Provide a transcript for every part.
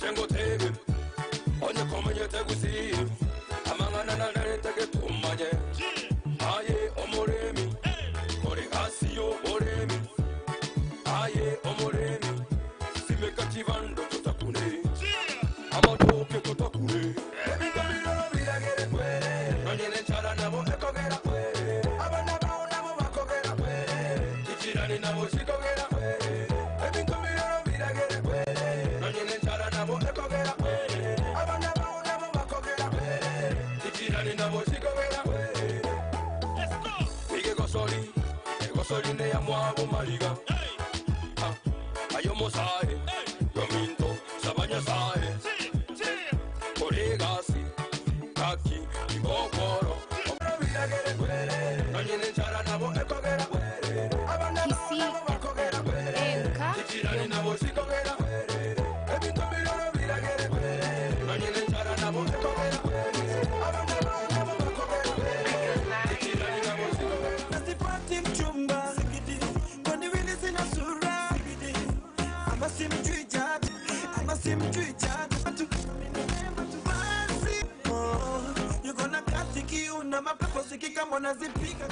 Inche ngotebie, onye komenyete Gusii, amang'ana nararete getumanye. Aye omoremi, kore egasi y'oboremi, aye omoremi, simeka chibando totakune, amatoke totakune. Ebinto biroro biragere kwere, nonye nenchara nabo ekogera kwere, abana bao nabo bakogera kwere, chichirani nabo chikogera kwere, ebinto biroro biragere kwere, nonye nenchara nabo ekogera kwere, abana bao nabo bakogera kwere, chichirani nabo chikogera kwere. Tiga egosori, egosori neyamwabo mariga, Ah, aye omosae, yominto, saba Nyasae. Kore egasi, gaki tigokworo, biragere kwere, nonye nenchara nabo ekogera kwere, abana bao Kisii nabo bakogera FM, kwere, enka chichirani nabo chikogera kwere, ebinto biroro biragere kwere, nonye nenchara nabo ekogera kwere, abana bao nabo bakogera kwere, chichirani nabo chikogera. Sipati mchumba kwani vile sina sura ama simjui jati ama simjui jati basi oh, yuko na kasi kiuna mapepo sikika mbona zipika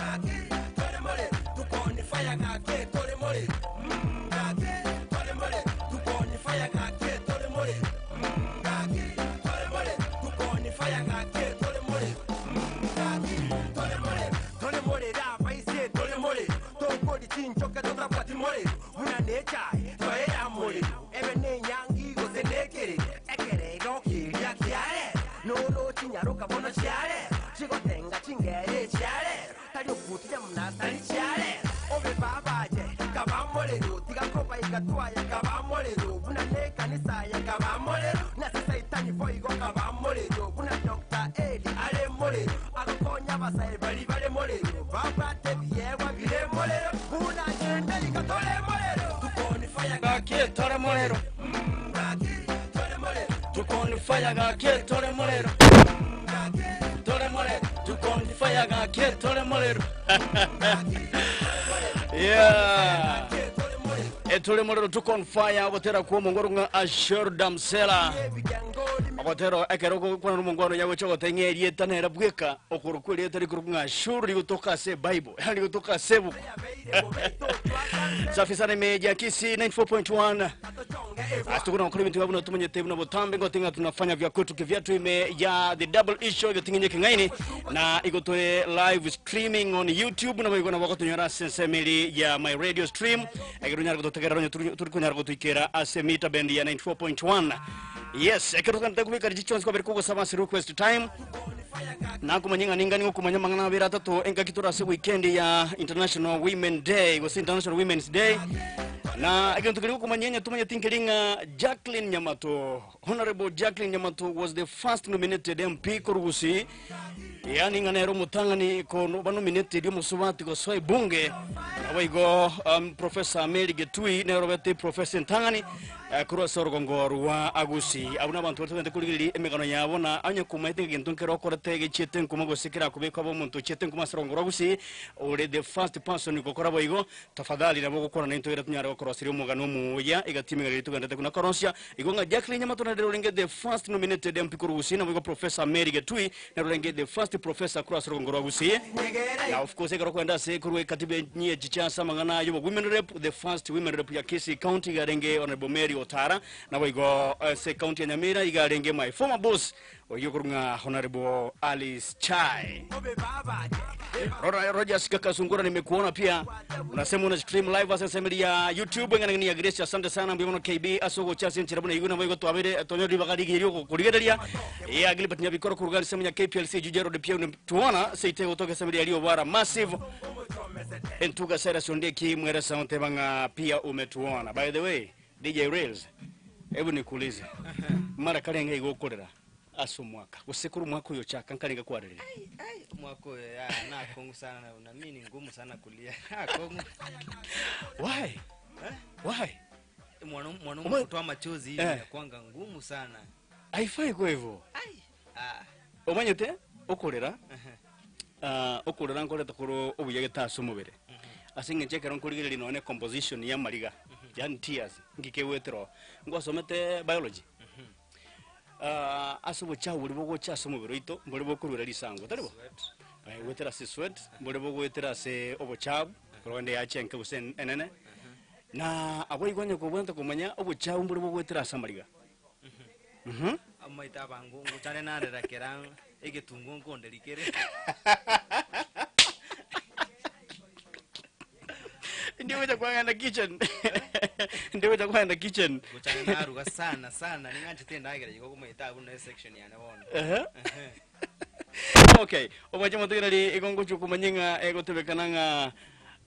Yeah. Etore morero tuko on fire ogotera kwa omongoro ng'a Ashur Damsela ogotera ekero gokwana nomongwano yagocha ogoteng'e erieta nere bweka okorokwa erieta rikorokwa ng'a Ashur rigotoka ase ebible yaani rigotoka ase ebuku. Safi sana imeja Kisii 94.1 Asitokona wakuri bintu babu natumanye tebu na botambe ngotinga tunafanya vya kwetu kivyatu ime ya the double issue gitingenye kingaini na igotoe live streaming on YouTube na baigona bagotunyora sensemeli ya my radio stream ekero nyara gototegera ronyo turi kunyara gotuikera ase meter band ya 94.1. Yes, ekero tukanta kubika richichonsi kwa beriko gosaba ase request time nakumanya ng'a ningani gokumanya mang'ana abere atato engaki tore ase weekend ya International Women Day gose International Women's Day na egento keria gokumanya onye tumanyeti nkeri ng'a Jacqueline Nyamato, Honorable Jacqueline Nyamato was the first nominated MP korwa Gusii, yaani ng'a nere omotang'ani kono banominated omosubati gosoa ebunge. Naboigo Professor Mary Getui nere obete Professor entang'ani korwa ase orogongo rwa Gusii. Abwo nabanto baria togente korigereria emegano yabo na onye komaete ng'a egento nkere okorete gechiete nkuma gose kerakobekwe abe omonto ochiete nkuma ase orogongo rwa Gusii ore the first person gokora boigo, tafadhali nabo ogokwana naintwe ekero tonyare gokoroseria omogano omuya egati emegano eria togenderete buna korosia. Igo ng'a Jacqueline Nyamato nere orenge the first nominated MP korwa Gusii, naboigo Professor Mary Getui nere orenge the first professor korwa ase orogongo rwa Gusii. Na of course ekero okoenda ase korwa ekatiba enyia echicha ase amang'ana y'obo women rep, the first women rep ya Kisii County iga arenge Honorable Mary Otara, naboigo ase county ya Nyamira iga arenge my former boss oyio okorwa ng'a Honorable Alice Chai. Rora Rogers Kakasungura nimekuona pia unasema una stream live ase ensemo eria ya YouTube eng'ana ng'eni ya Grace asante sana mbuya mono KB ase ogocha ase enchera buna igo nabo igo twabere tonyore ribaga rigiya riogokorigereria ya Gilbert Nyabikoro koruga ensemo ya KPLC Juja Road pia tuona seite gotoka ensemo eria ya Riobara massive Entuga Cyrus Ondieki mweresa onteba ng'a pia umetuona. By the way DJ Rails hebu nikuulize mara karenge igo okorera ase omwaka gose korwa omwaka oyo ochaka nkarenge kwarerire? Ai, ai, omwaka oyo ya nakongu sana na, na mi ni ngumu sana kulia akongu. Why? Eh? Why? Mwana mwanaume kutoa machozi hivi inakuanga ngumu sana. Haifai kwa hivyo. Ai. Ah. Omanyete okorera okorera nkoreta korwa obuya gete ase omobere ase eng'encho ekero nkorigereria nonye composition ya amariga yani tears ngikegwetera oo ngwasomete biology. Ah, ase obochafu boria bogocha ase omobere oito, mbore bokoruera risango, tari bo? Sweat. Eh, goetera ase sweat, mbore bogoetera ase obochafu, korwa rende yacha enke gose enene, na abwo igo onye kobwate komanya obochafu mbore bogoetera ase amariga. Amaito abango ngochare narera kera egetunguo nkonderia kere. Ndi gocha kwagenda kitchen. Ndi gocha kwagenda kitchen. Ngochare naruga sana sana ning'anchete endagera igo omaete abwo na esection yane bono. Ehe. Okay, omwanche motegereri igo ngochia komanya ng'a egotebekana ng'a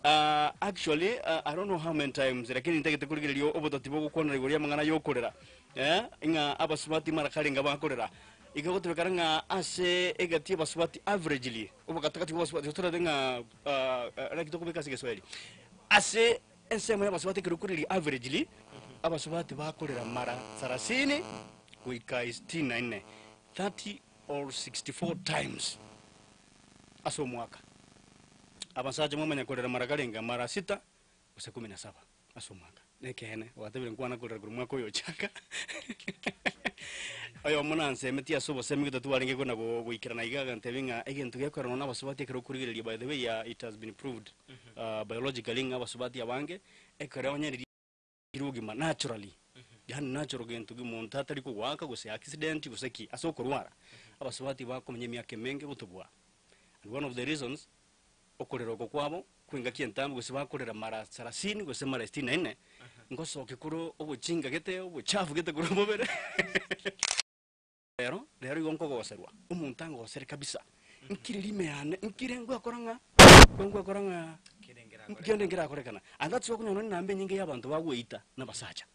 ah, actually ah, I don't know how many times lakini ntagete korigereria obotati bogokwanera igoro y'amang'ana y'okorera eh, ng'a abasubati mara karenga bakorera. Igo egotebekana ng'a ase egati y'abasubati averagely, obogatagati bw'abasubati torabe ng'a ah, naki tokobeka ase egeswahili, ase ensemo y'abasubati ekero okorigereria averagely, abasubati bakorera mara sarasini goika sitini na inne, 30 or 64 times ase omwaka. Abasacha mwamanya korera mara karenge mara sita gose kumi na saba ase omwaka. Nekeene, gwatebire nkwana korera korwa omwaka oyo ochaka. Oyomo nansemetie ase obosemi gete twarenge kona go- goikerana iga agantebia ng'a egento gekorerwa na abasubati ekero okorigereria by the way yeah, it has been proved biologically ng'a abasubati abange ekero onye riria obogima naturally, yaani natural gento ki monto atari kogoaka gose accident gose ki, ase okorwara, abasubati bakomenya emiaka emenge gotobua. And one of the reasons, okorera oko kwabo kwa engaki entambe gose bakorera mara sarasini gose mara sitini na inne, ngosokia korwa obochinga gete, obochafu gete korwa mobere. Rero, rero igo nkogoserwa, omonto angosere kabisa, nkire rime yane, nkire ngwekora ng'a, ngwekora ng'a kende nkerakorekana. And that's why okonyora nonye namba enyinge ya abanto bagoeita na abasacha.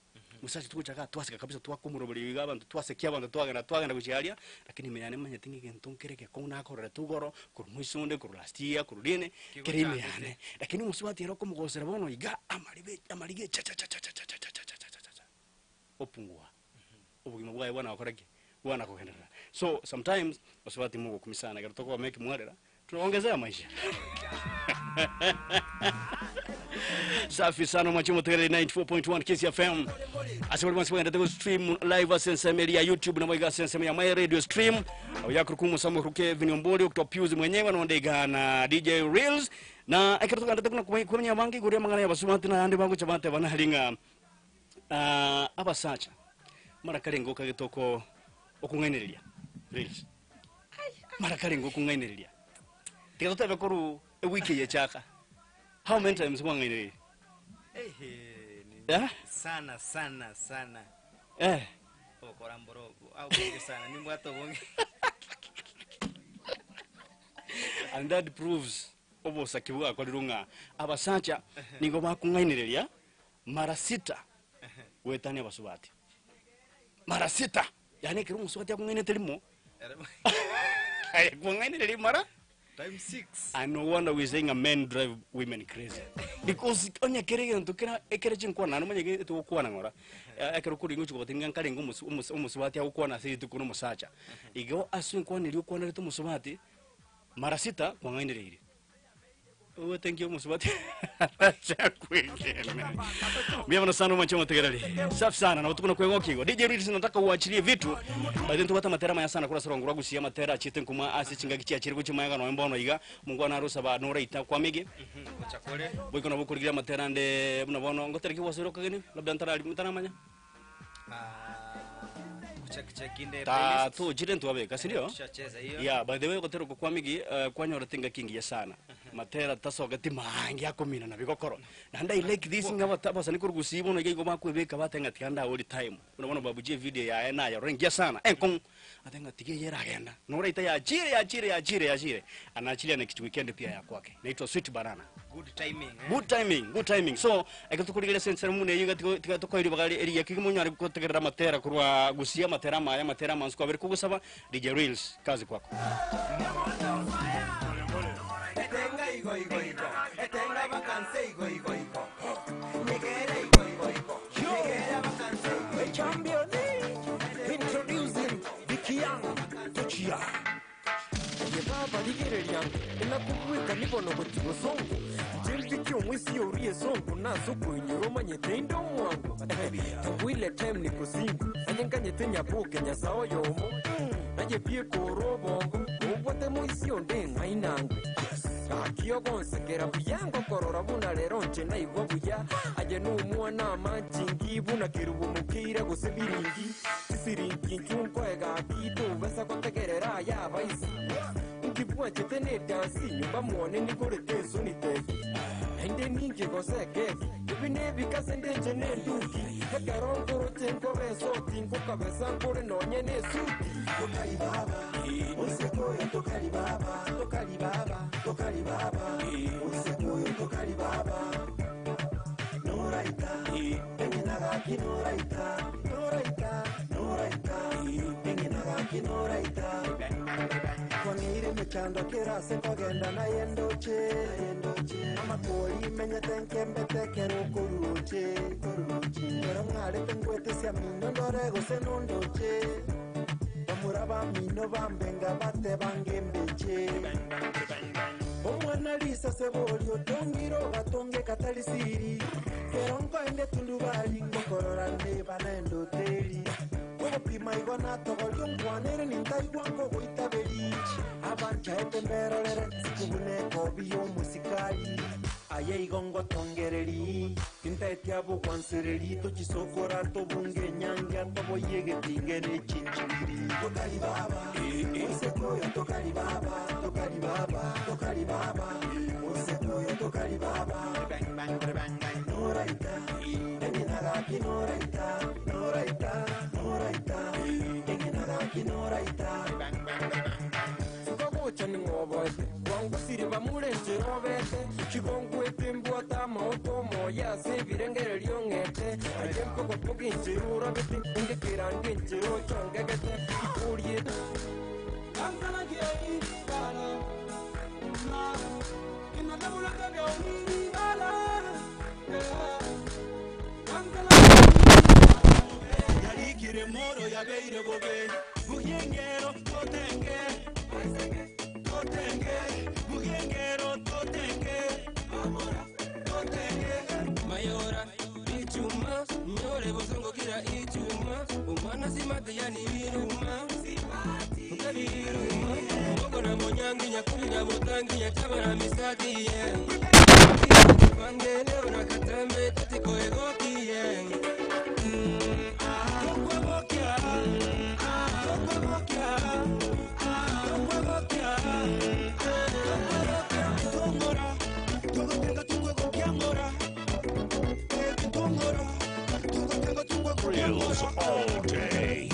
Omosacha togocha igaa twaseka kabisa twakomoroberia iga abanto twasekia abanto twagenda twagenda gochia aria, lakini ime yane manyete ng'a egento nkere gekong'u nakororete igoro, korwa moiso onde, korwa last year, korwa rinde, kere ime yane. Lakini omosubati ere okomogosera bono iga, amaribe amariga echachachachachachachachachachachacha, opungua. Obogima bwaye bwana gokora ki? Bwana kogenderera. So sometimes basubati mogokumia sana ekero tokobamenya ekimwarera, tunaongezea maisha. Safi sana mwache motegereri 94.1 Kiss FM. Ase bari bonsi bagendete go stream live ase ensemo eri ya YouTube nabo iga ase ensemo ya My Radio Stream. Abo yakoruka omosamu oruke Vini Ombori Octopius mwenyewe nonde iga na DJ Reels. Na ekero togendete kuna kumenya abange igoro y'amang'ana y'abasubati na ayande bagocha bateba nari ng'a Ah, abasacha mara karenge okagete oko okong'ainereria reels mara karenge okong'ainereria tiga totebe korwa ewiki eye echaka how many times kwang'ainereire Ehe, ni Eh? sana sana sana eh okora mboro obonge sana nimbwate obonge and that proves obosaki bwakorirwe ng'a abasacha nigo bakong'ainereria Mara sita goetania abasubati. Mara sita! Yaani ekero omosubati akong'ainete rimo, aye kwang'ainereria mara Times six. And no wonder we say ng'a men drive women crazy. Because onye kere egento kera ekere chinkwana naende omanye ge togokwana ng'ora, eh, ekero okoringa gochia kobatebi ng'a nkarenge omosu omosu omosubati agokwana ase rituko na omosacha. Igo ase enkwana eria okwanerete omosubati, mara sita kwang'ainereirie. Ogwete nki omosubati arachakwegena. Mbuya mono sana omwanche omotegereri. Safi sana na botuko na kwegokia igo. DJ Reels nataka uachilie vitu. By the way ntobwate amatera amaya sana korwa ase orongo rwa Gusii amatera achiete nkuma ase chingaki chiachire gochia maega nonya mbono iga. Omongwana arosaba noraita kwamege. Gocha kore. Boigo nabo okorigereria amatera ande buna bono ngotere ki gwasoire okogenia labda ntarari ntaramanya. Kucheck check inde playlist. Tatochire ntwabeka sindio? Tushacheza hiyo. Yeah, by the way gotera oko kwa Miggy eh, kwanyorete engaki engiya sana. Matera tasogeti maangi akomina na bigokoro. Naende I like this ng'a abata abasani korwa Gusii bono iga igo bakwebeka bateba ng'a tiga ndaori time. Buna bono Babu G evideo yaye nayerora engiya sana, enkong'u. Ateba ng'a tiga eye eragenda. Noraita yachire yachire yachire yachire. Anaachilia next weekend pia ya kwake. Inaitwa Sweet Banana. Good timing eh. Good timing, good timing. So, ekero tokorigereria ase ensemo buna eyio iga tigo tiga tokoe ribaga ri eriya kegima onyare gotegerera amatera korwa Gusii, amatera amaya, amatera amansu kwabere kogosaba, DJ Reels, kazi kwako. Etenga igo igo igo, etenga bakanse igo igo igo. Nyegere igo igo igo, nyegere bakanse igo igo. Champion, introducing Vicky Young, Tuchia. Aye baba rigereria, inakobweka nibono gochia bosongo, inche mfikie omwisi oria esongo, nase okoinyora omanyete inde omwango. Tangu ile time niko single, Aye nkanyete nyaboke nyasae oyomo naye biekora obongo obwate moisi onde ng'ainangwe gaki ogonsekera buya ngokorora buna rero nche naigwa buya aye na omwana amanchingi buna kerubo mokeire gose biringi chisiringi nchunkoe gaki tobesa gotegerera aya abaisi nkibwanchete na edansi nyomba mwane nigorete ensoni teki naende ninki gose ekeki ebi nebikase ndenche na enduki ekero nkoroche nkoba esoti nkokabesa nkore nonye na esuti Tokali baba, oiseko oyo tokali baba, tokali baba, tokali baba, oiseko oyo tokali baba. Noraita, engina gaki noraita, noraita, noraita, engina gaki noraita. Kwang'eire mechando kerase nkogenda naye ndoche, ndoche. Amakori menyete nkembete kero koruroche, koruroche. Kero ng'arete ngwete cia mino ndore gose nondoche. Bamura bamino bambenga bate bangembeche. Omwana risase borio tongire ogatonge katari siri. Kero nkoende tundubari ngokorora neba naende hoteli. Ogopima igo natogoria onkwanere nintaigwa nkogoitaberi. Abanchaete mberorere nsikubuna ekobi ya omosikari. Aye igo ngotongereri tintaeti abogwansereri tochisokora tobunge enyange atoboyie egetinge na echinchibiri. Tokali baba, oiseko oyo tokali baba, tokali baba, tokali baba, oiseko oyo tokali baba. Noraita, engina gaki noraita, noraita, noraita, engina gaki noraita. Sikogocha ning'oboete kwangusire bamurenche robete chigongwete mbwata amaoto omoya ase ebirengererio ng'ete aye mpogopoga enchera orabete ngekeranga enchera ochongegete ikoriete Yarikire moro yabeire bobe Bugengero totenge Totenge Bugengero totenge Totenge Mayora ichuma nyore bosongo kira ichuma umwana simate yani biruma Nkabiruma mbogo na monyangi nyakuri na botangi nyachaba na misati yeah. Pandele na katambe tatiko egoki yeah. Thrills all day.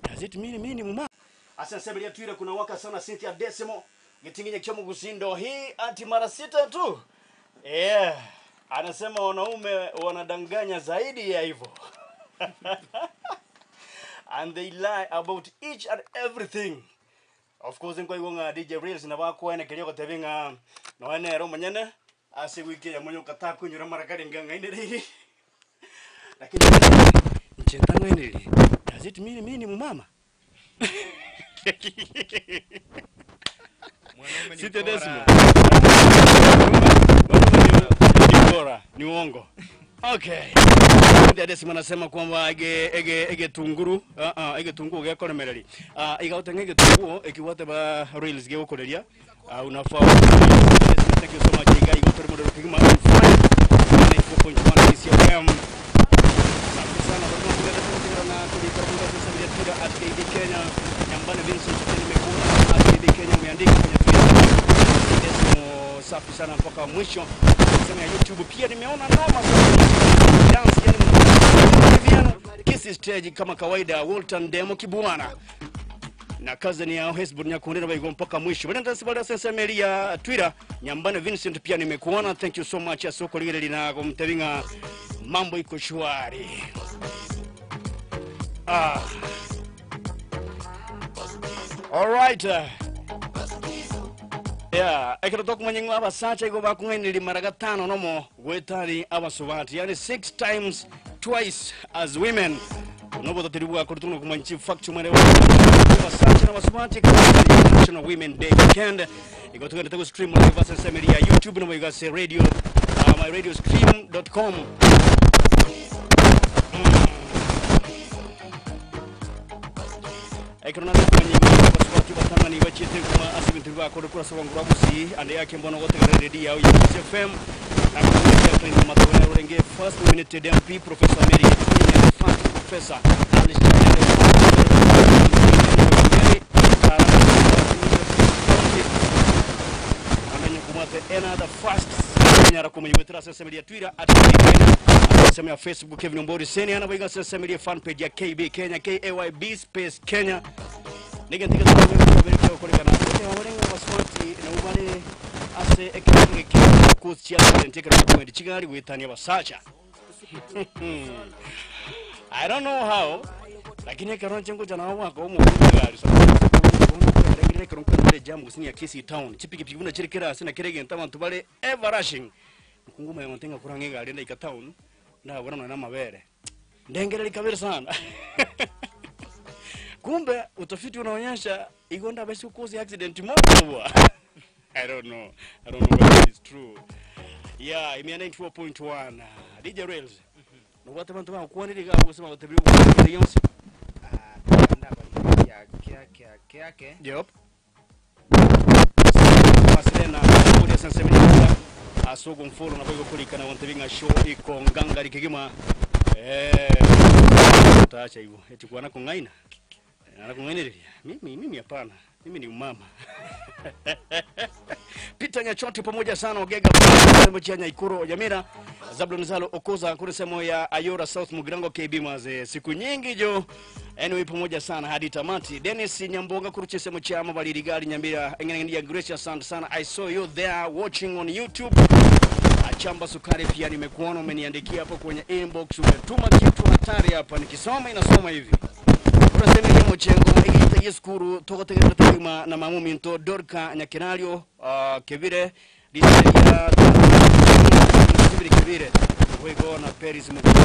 Does it mean mimi ni muma? Asante sebelia twira kuna waka sana Cynthia Decimo gitinginye kyomu gusindo hii ati mara sita tu. Yeah. Anasema wanaume wanadanganya zaidi ya hivyo. And they lie about each and everything. Of course nkwa iwonga DJ Reels na bakwa ene kelio gotebinga no ene ro manyene ase wiki ya monyo kata kunyura mara karinga ngaine riri. Lakini nchentanga ene Does it mean mimi ni mumama? Mwanaume ni Sita bora. Decimo. Mwanaume ni bora, ni uongo. Okay. Ndadesima nasema kwamba ege ege egetunguru egetunguu gekoremereri iga otenge egetunguo ekiwate ba rails gegokoreria unafaa thank you so much iga igo tore modero kigima on fire 94.1 KCFM. Asante sana kwa kutuletea na kulikaribisha sasa vile Twitter at KB Kenya. Nyambane Vincent tena nimekuona at KB Kenya umeandika kwenye Twitter. Desimo safi sana mpaka mwisho. Sema ya YouTube pia nimeona noma sana. Dance yani mnapiano Kiss stage kama kawaida Walter Ndemo Kibwana na cousin yao Hesbon Nyakundira baigo mpaka mwisho. Bwana ndasi sasa meli ya Twitter Nyambane Vincent pia nimekuona, thank you so much asoko lile lina kumtebinga mambo iko shwari. Ah. All right. Yeah, ekero tokumanya ng'a abasacha igo bakung'ainiri mara gatano nomo gwetari abasubati yani six times twice as women nobotatiri bwakori tuna kumanya chifact mwene abasacha na abasubati International Women Day weekend igo tugende stream live ase semeri ya YouTube no igase radio myradiostream.com ekeronaaabasubati batang'ani bachiete kuma ase ebinto bibakore kurasa bwangu rwa ande yake mbono gotegera redio yao ya Kiss FM na kuja matone rurenge first nominated MP Professor Mary Gituni and first Professor Alice Chanyende amenye kumwate another first nyara kumuyibwetera sasa ya Twitter at KB Kenya sema ya Facebook Kevin Ombori Seni ana baiga sasa ya fan page ya KB Kenya KAYB space Kenya nige ntiga tsabe korekana kote warenga baswati na ubale ase ekiringe ke kuchia ntekera kumwendi chigali gwetania basacha I don't know how lakini ekaronche ngoja nawo wako omukugari saregere jamu gusinya Kisii town chipikipiki buna chirekera ase na keregenta abantu bare ever rushing nkunguma ya ntenga kuranga egari ndaika town ndabona na mabere ndengereri kabiri sana kumbe utafiti unaonyesha igonda basi cause accident moja bwa I don't know I don't know whether it's true yeah imia 94.1 DJ Rails nobwate bantu bakwaniriga gusema batebiri yonse Ah, kia kiake Yep. Masilena kuria sensemenya asogo mfolo na bogo kulikana wante binga show iko ngangari kigima eh taacha hivyo eti kuana kungaina ana kungainiria mimi mimi hapana mimi ni umama Peter Nyachoti pamoja sana Ogega semo cha Nyaikuro Jamira Zablon Zalo Okoza kule semo ya Ayora South Mugirango KB maze siku nyingi jo anyway pamoja sana hadi tamati Dennis Nyambonga kuruche semo cha Mabaliri Gali Nyambira engene ya Gracious asante sana I saw you there watching on YouTube Achamba Sukari pia nimekuona umeniandikia hapo kwenye inbox umetuma kitu hatari hapa nikisoma inasoma hivi urasemerie mochengo igita gisukuru togotegerera tugima na mamu minto Dorka Nyakinario kebire liseria kibire kebire wego na Paris mukubwa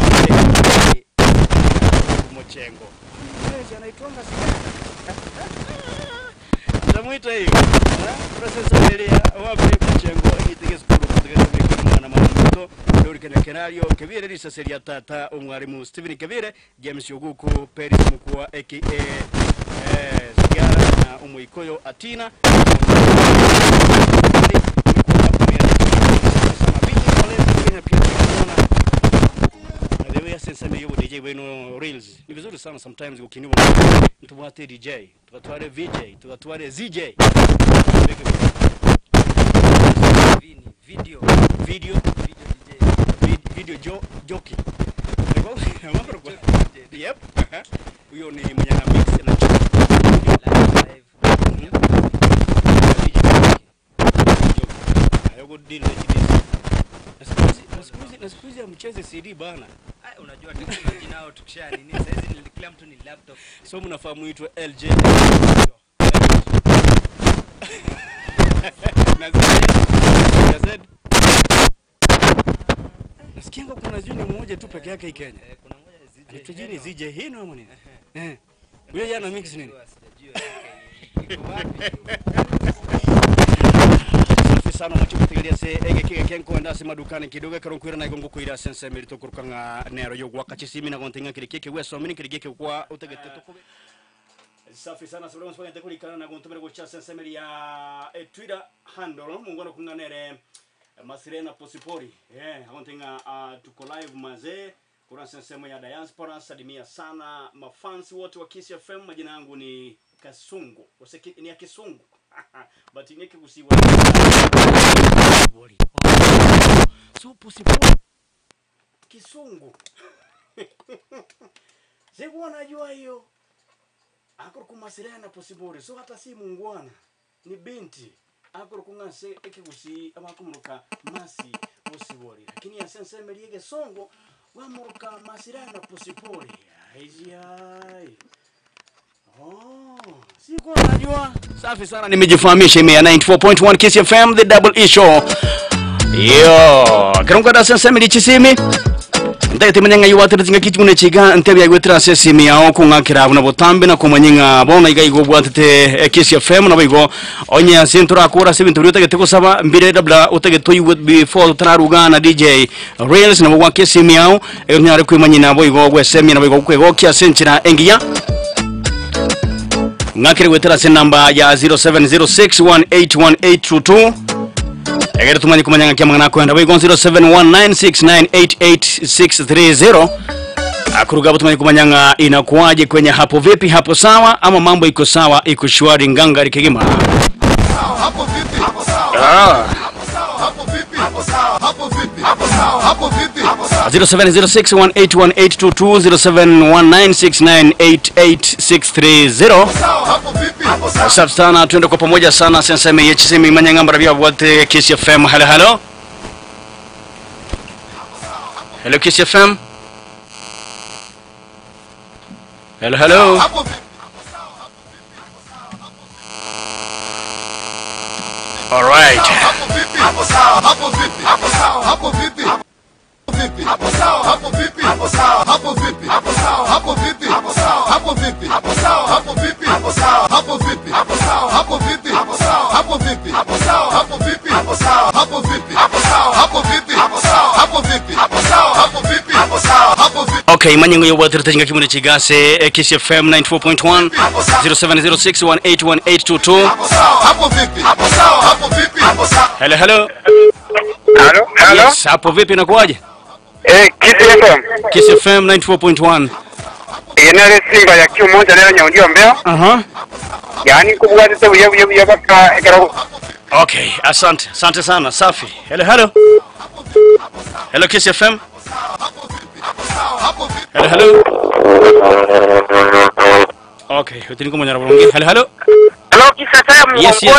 mochengo Paris anaitwanga Tamuita hiyo. Urasemeria wapi mochengo igita gisukuru togotegerera tugima na mamu minto Dorka Nyakinario kebire liseria tata umwarimu Stephen Kebire James Yoguku Paris Mukua aka Sigara na Umuikoyo Atina DJ wenu reels ni vizuri sana sometimes ukiniwa mtu DJ tukatware VJ tukatware ZJ V ni video video video DJ video jo, jockey yep huyo ni mwenye ana mix na live na siku hizi amcheze CD bana, Ah, unajua technology nao tukisha nini saizi ni kila mtu ni laptop so mnafaa muitwe LJ na Z na Z. Nasikianga kuna jini mmoja tu peke yake hii Kenya, eh, kuna moja ZJ anaitwa jini Heno. ZJ Hino ama nini? Eh, huyo jana mix nini? Sijajua, sijajua yake iko wapi. Safi Safi sana omochi gotegeria ase egeki geke nkoenda ase madukani kidogo ekero nkoirana igo ngokoira ase ensemo eria tokoruka ng'a nero yogwaka chisimi na gonte ng'a keri keke gwesomire nkeri geke gwa otagete tokobe. Safi sana ase baria bonsi bagente korikana na gontomera gochia ase ensemo eria ya Twitter handle mongwana kong'a nere Masirena Posipori eh agonte ng'a ah, tuko live mazee korwa ase ensemo ya diaspora salimia sana mafansi wote wa Kiss FM majina yangu ni Kasungu gose ki, ni ya Kisungu but ni ekegusii Posipori. So Posipori Kisungu sikuwa najua hiyo akoro Masirena Posibori so hata si mungwana ni binti akoro kung'ase ekegusii abakomuruka Masi Posibori lakini ase ensemo eria egesongo bamuruka Masirena Posipori aijiai. Oh, sikuwa najua. Safi sana nimejifahamisha ime ya 94.1 Kiss FM the double E show. Yo, kerunga da sensemi lichisimi. Ndagete manyanga yuwatire zinga kichimune chiga ntebi yagwetira sesimi yao kung'akira abuna botambe na kumanyinga bona iga igo bwatete Kiss FM na bigo onye asentura akura sebintu biri utagete gosaba mbire dabla utagete oigwe before tararuga na DJ Rails na bwa Kiss yao nyare kwimanyina boigo gwesemia na boigo kwegokia senchira engiya ng'akire gwetera ase namba ya 0706181822 egere tumanye kumanya ng'aki amang'ana akoenda boigo 0719698860 akuruga tumanye kumanya ng'a inakuwaje kwenye hapo vipi hapo sawa ama mambo iko sawa iko shwari ngangari kigima. Hapo vipi? Hapo sawa. Ah. Hapo vipi? Hapo sawa. Hapo vipi? Hapo sawa. Hapo vipi? Hapo sawa. 0706181822 0719698860 Hapo vipi? Hapo sawa. Asante sana, tuende kwa pamoja sana senseme yechisemi manyang'amba rabia wote Kiss FM. Halo halo. Hello Kiss FM. Hello hello. Hapo vipi? All right. Hapo vipi? Hapo sawa. Hapo vipi? Hapo sawa. Hapo vipi? Hapo vipi? Hapo sawa. Hapo vipi? Hapo sawa. Hapo vipi? Hapo sawa. Hapo vipi? Hapo sawa. Hapo vipi? Hapo sawa. Hapo vipi? Hapo sawa. Hapo vipi? Hapo sawa. Hapo vipi? Hapo sawa. Hapo vipi? Hapo sawa. Hapo vipi? Hapo sawa. Hapo vipi? Hapo sawa. Hapo vipi? Hapo sawa. Hapo vipi? Hapo sawa. Hapo vipi? Hapo sawa. Hapo vipi? Okay, manyengo yo watirite chinga kimune chigase Kiss FM 94.1 0706181822. Hapo sawa. Hapo vipi? Hapo sawa. Hapo vipi? Hapo sawa. Hello hello. Halo, halo. Yes, hapo vipi inakuwaje? Eh, Kiss FM. Kiss FM 94.1. Yenere Simba ya Q moja leo nyaundio mbeo. Aha. Yaani kubwa tete buya buya buya baka ekero. Okay, asante. Asante sana. Safi. Hello hello. Hello Kiss FM. Hello hello. Okay, utiniko manyara bulungi. Hello hello. Hello, Kiss FM. Yes, yes.